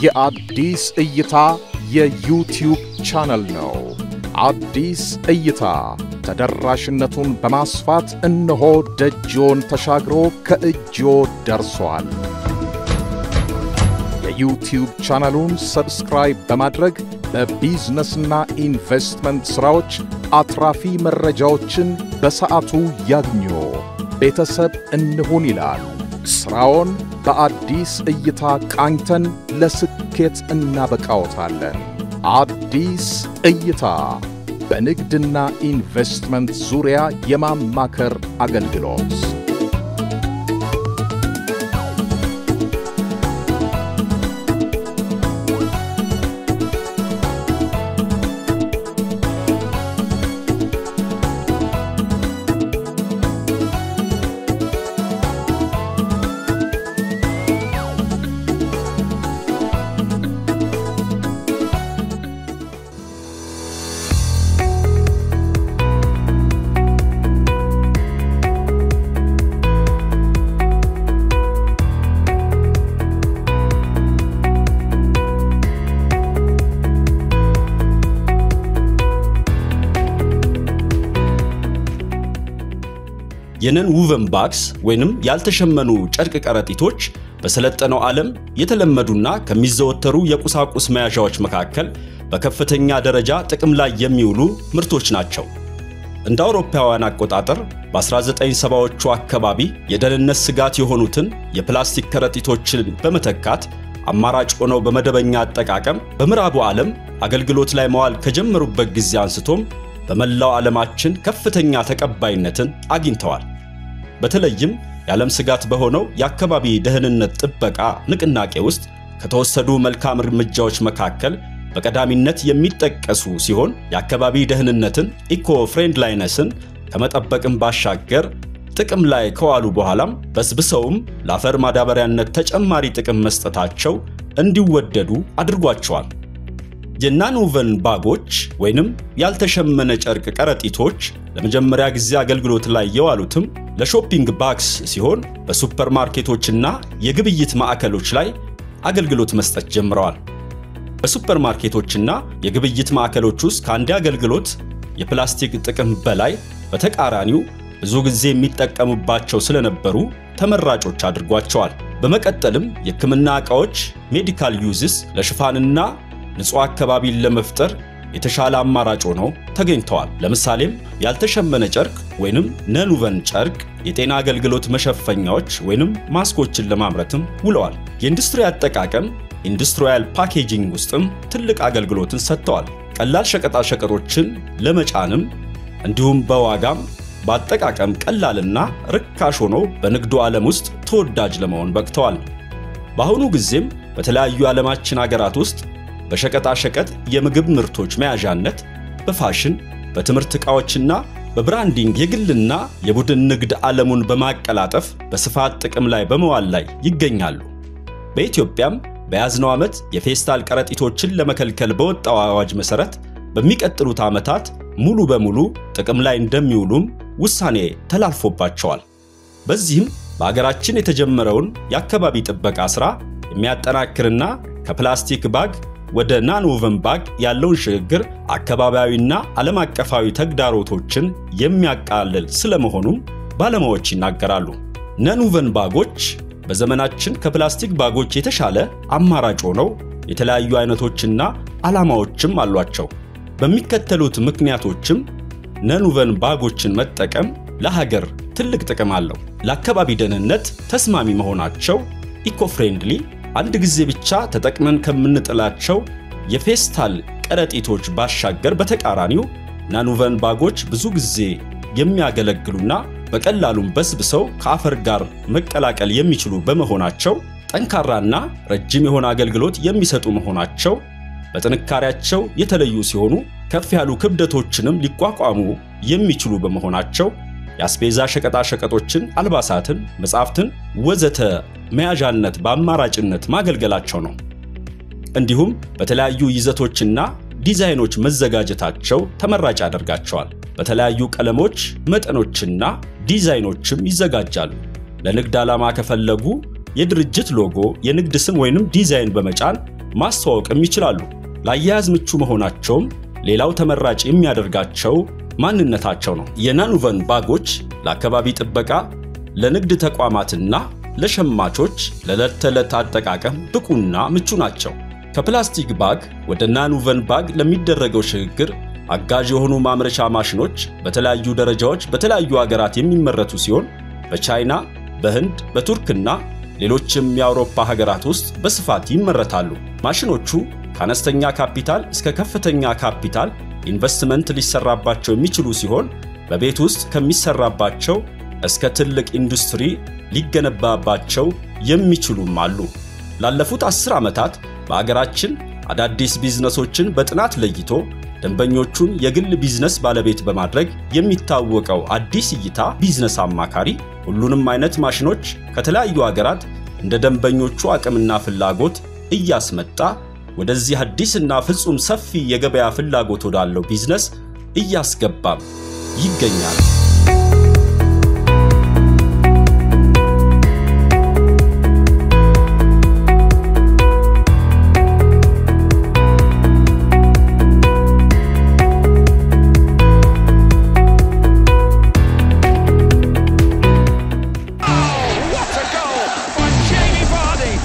የአዲስ እይታ የዩቲዩብ ቻናል ነው። አዲስ እይታ ተደራሽነቱን በማስፋት እነሆ ደጅዎን ተሻግሮ ከእጅዎ ደርሷል። የዩቲዩብ ቻናሉን subscribe በማድረግ በቢዝነስና ኢንቨስትመንት ሥራዎች አትራፊ መረጃዎችን በሰዓቱ ያግኙ። ቤተሰብ እንሁን ይላል። ሥራውን በአዲስ እይታ ቃኝተን ለስኬት እናበቃዎታለን። አዲስ እይታ በንግድና ኢንቨስትመንት ዙሪያ የማማከር አገልግሎት። የ non-woven bags ወይንም ያልተሸመኑ ጨርቅ ከረጢቶች በሰለጠነው ዓለም የተለመዱና ከሚዘወተሩ የቁሳቁስ መያዣዎች መካከል በከፍተኛ ደረጃ ጥቅም ላይ የሚውሉ ምርቶች ናቸው። እንደ አውሮፓውያን አቆጣጠር በ1970ዎቹ አካባቢ የደህንነት ስጋት የሆኑትን የፕላስቲክ ከረጢቶችን በመተካት አማራጭ ሆነው በመደበኛ አጠቃቀም በምዕራቡ ዓለም አገልግሎት ላይ መዋል ከጀመሩበት ጊዜ አንስቶም በመላው ዓለማችን ከፍተኛ ተቀባይነትን አግኝተዋል። በተለይም የዓለም ስጋት በሆነው የአካባቢ ደህንነት ጥበቃ ንቅናቄ ውስጥ ከተወሰዱ መልካም እርምጃዎች መካከል በቀዳሚነት የሚጠቀሱ ሲሆን የአካባቢ ደህንነትን eco-friendliness ን ከመጠበቅም ባሻገር ጥቅም ላይ ከዋሉ በኋላም በስብሰውም ለአፈር ማዳበሪያነት ተጨማሪ ጥቅም መስጠታቸው እንዲወደዱ አድርጓቸዋል። የ non-woven bag ኦች ወይንም ያልተሸመነ ጨርቅ ከረጢቶች ለመጀመሪያ ጊዜ አገልግሎት ላይ የዋሉትም ለ shopping bags ሲሆን በሱፐርማርኬቶችና የግብይት ማዕከሎች ላይ አገልግሎት መስጠት ጀምረዋል። በሱፐርማርኬቶችና የግብይት ማዕከሎች ውስጥ ከአንድ አገልግሎት የፕላስቲክ ጥቅም በላይ በተቃራኒው ብዙ ጊዜ የሚጠቀሙባቸው ስለነበሩ ተመራጮች አድርጓቸዋል። በመቀጠልም የሕክምና ዕቃዎች medical uses ለሽፋንና ንጹህ አካባቢን ለመፍጠር የተሻለ አማራጭ ሆነው ተገኝተዋል። ለምሳሌም ያልተሸመነ ጨርቅ ወይንም non-woven ጨርቅ የጤና አገልግሎት መሸፈኛዎች ወይንም ማስኮችን ለማምረትም ውለዋል። የኢንዱስትሪ አጠቃቀም industrial packaging ውስጥም ትልቅ አገልግሎትን ሰጥተዋል። ቀላል ሸቀጣ ሸቀጦችን ለመጫንም እንዲሁም በዋጋም በአጠቃቀም ቀላልና ርካሽ ሆነው በንግዱ ዓለም ውስጥ ተወዳጅ ለመሆን በቅተዋል። በአሁኑ ጊዜም በተለያዩ የዓለማችን ሀገራት ውስጥ በሸቀጣ ሸቀጥ የምግብ ምርቶች መያዣነት፣ በፋሽን፣ በትምህርት ዕቃዎችና በ branding የግልና የቡድን ንግድ ዓለሙን በማቀላጠፍ በስፋት ጥቅም ላይ በመዋል ላይ ይገኛሉ። በኢትዮጵያም በያዝነው ዓመት የፌስታል ከረጢቶችን ለመከልከል በወጣው አዋጅ መሰረት በሚቀጥሉት ዓመታት ሙሉ በሙሉ ጥቅም ላይ እንደሚውሉም ውሳኔ ተላልፎባቸዋል። በዚህም በአገራችን የተጀመረውን የአካባቢ ጥበቃ ሥራ የሚያጠናክርና ከፕላስቲክ bag ወደ non-woven bag ያለውን ሽግግር አካባቢያዊና ዓለም አቀፋዊ ተግዳሮቶችን የሚያቃልል ስለመሆኑም ባለሙያዎች ይናገራሉ። non-woven bag ኦች በዘመናችን ከፕላስቲክ bag ኦች የተሻለ አማራጭ ሆነው የተለያዩ አይነቶችና ዓላማዎችም አሏቸው። በሚከተሉት ምክንያቶችም non-woven bag ኦችን መጠቀም ለሀገር ትልቅ ጥቅም አለው። ለአካባቢ ደህንነት ተስማሚ መሆናቸው፣ eco-friendly፣ አንድ ጊዜ ብቻ ተጠቅመን ከምንጥላቸው የፌስታል ከረጢቶች ባሻገር በተቃራኒው non-woven bag ኦች ብዙ ጊዜ የሚያገለግሉና በቀላሉም በስብሰው ከአፈር ጋር መቀላቀል የሚችሉ በመሆናቸው ጠንካራና ረጅም የሆነ አገልግሎት የሚሰጡ መሆናቸው በጥንካሬያቸው የተለዩ ሲሆኑ ከፍ ያሉ ክብደቶችንም ሊቋቋሙ የሚችሉ በመሆናቸው የአስቤዛ ሸቀጣ ሸቀጦችን፣ አልባሳትን፣ መጻሕፍትን ወዘተ መያዣነት በአማራጭነት ማገልገላቸው ነው። እንዲሁም በተለያዩ ይዘቶችና ዲዛይኖች መዘጋጀታቸው ተመራጭ ያደርጋቸዋል። በተለያዩ ቀለሞች፣ መጠኖችና ዲዛይኖችም ይዘጋጃሉ። ለንግድ ዓላማ ከፈለጉ የድርጅት ሎጎ፣ የንግድ ስም ወይንም ዲዛይን በመጫን ማስተዋወቅም ይችላሉ። ለአያያዝ ምቹ መሆናቸውም ሌላው ተመራጭ የሚያደርጋቸው ማንነታቸው ነው። የ nonwoven bag ኦች ለአካባቢ ጥበቃ፣ ለንግድ ተቋማትና ለሸማቾች ለዕለት ተዕለት አጠቃቀም ብቁና ምቹ ናቸው። ከፕላስቲክ bag ወደ nonwoven bag ለሚደረገው ሽግግር አጋዥ የሆኑ ማምረቻ ማሽኖች በተለያዩ ደረጃዎች በተለያዩ ሀገራት የሚመረቱ ሲሆን በቻይና፣ በህንድ፣ በቱርክና ሌሎችም የአውሮፓ ሀገራት ውስጥ በስፋት ይመረታሉ። ማሽኖቹ ከአነስተኛ ካፒታል እስከ ከፍተኛ ካፒታል ኢንቨስትመንት ሊሰራባቸው የሚችሉ ሲሆን በቤት ውስጥ ከሚሰራባቸው እስከ ትልቅ ኢንዱስትሪ ሊገነባባቸው የሚችሉም አሉ። ላለፉት 10 ዓመታት በአገራችን አዳዲስ ቢዝነሶችን በጥናት ለይቶ ደንበኞቹን የግል ቢዝነስ ባለቤት በማድረግ የሚታወቀው አዲስ እይታ ቢዝነስ አማካሪ ሁሉንም አይነት ማሽኖች ከተለያዩ ሀገራት እንደ ደንበኞቹ አቅምና ፍላጎት እያስመጣ ወደዚህ አዲስና ፍጹም ሰፊ የገበያ ፍላጎት ወዳለው ቢዝነስ እያስገባም ይገኛል።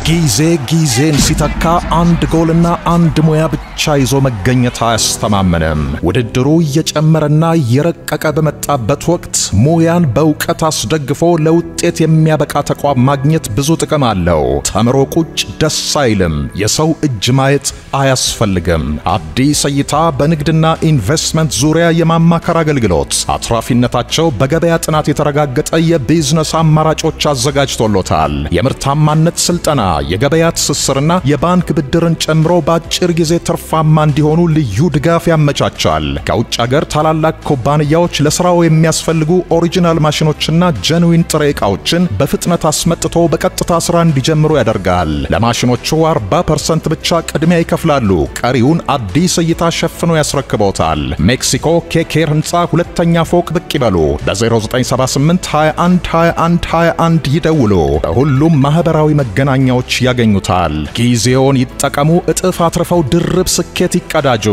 ጊዜ ጊዜን ሲተካ አንድ ጎልና አንድ ሙያ ብቻ ይዞ መገኘት አያስተማምንም። ውድድሩ እየጨመረና እየረቀቀ በመጣበት ወቅት ሙያን በእውቀት አስደግፎ ለውጤት የሚያበቃ ተቋም ማግኘት ብዙ ጥቅም አለው። ተምሮ ቁጭ ደስ አይልም። የሰው እጅ ማየት አያስፈልግም። አዲስ እይታ በንግድና ኢንቨስትመንት ዙሪያ የማማከር አገልግሎት፣ አትራፊነታቸው በገበያ ጥናት የተረጋገጠ የቢዝነስ አማራጮች አዘጋጅቶሎታል። የምርታማነት ስልጠና፣ የገበያ ትስስርና የባንክ ብድርን ጨምሮ በአጭር ጊዜ ትርፋማ እንዲሆኑ ልዩ ድጋፍ ያመቻቻል። ከውጭ ሀገር ታላላቅ ኩባንያዎች ለስራው የሚያስፈልጉ original ማሽኖችና genuine ጥሬ ዕቃዎችን በፍጥነት አስመጥቶ በቀጥታ ስራ እንዲጀምሩ ያደርጋል። ለማሽኖቹ 40% ብቻ ቅድሚያ ይከፍላሉ። ቀሪውን አዲስ እይታ ሸፍኖ ያስረክቦታል። ሜክሲኮ ኬኬር ህንፃ ሁለተኛ ፎቅ ብቅ ይበሉ። በ0978 21 21 21 ይደውሉ። በሁሉም ማህበራዊ መገናኛዎች ያገኙታል። ጊዜውን ይጠቀሙ፣ እጥፍ አትርፈው ድርብ ስኬት ይቀዳጁ።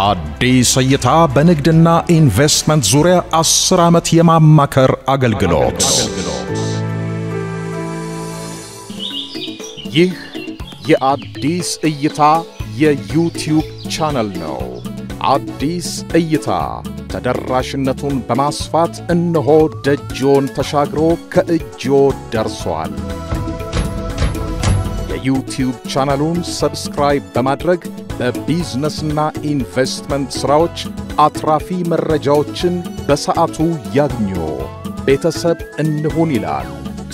አዲስ እይታ በንግድና ኢንቨስትመንት ዙሪያ 10 ዓመት የማማከር አገልግሎት። ይህ የአዲስ እይታ የዩቲዩብ ቻናል ነው። አዲስ እይታ ተደራሽነቱን በማስፋት እነሆ ደጅዎን ተሻግሮ ከእጅዎ ደርሷል። የዩቲዩብ ቻናሉን subscribe በማድረግ በቢዝነስና ኢንቨስትመንት ሥራዎች አትራፊ መረጃዎችን በሰዓቱ ያግኙ። ቤተሰብ እንሁን ይላል።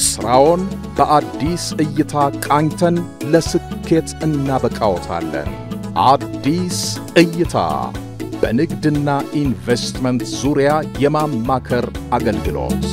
ሥራውን በአዲስ እይታ ቃኝተን ለስኬት እናበቃዎታለን። አዲስ እይታ በንግድና ኢንቨስትመንት ዙሪያ የማማከር አገልግሎት።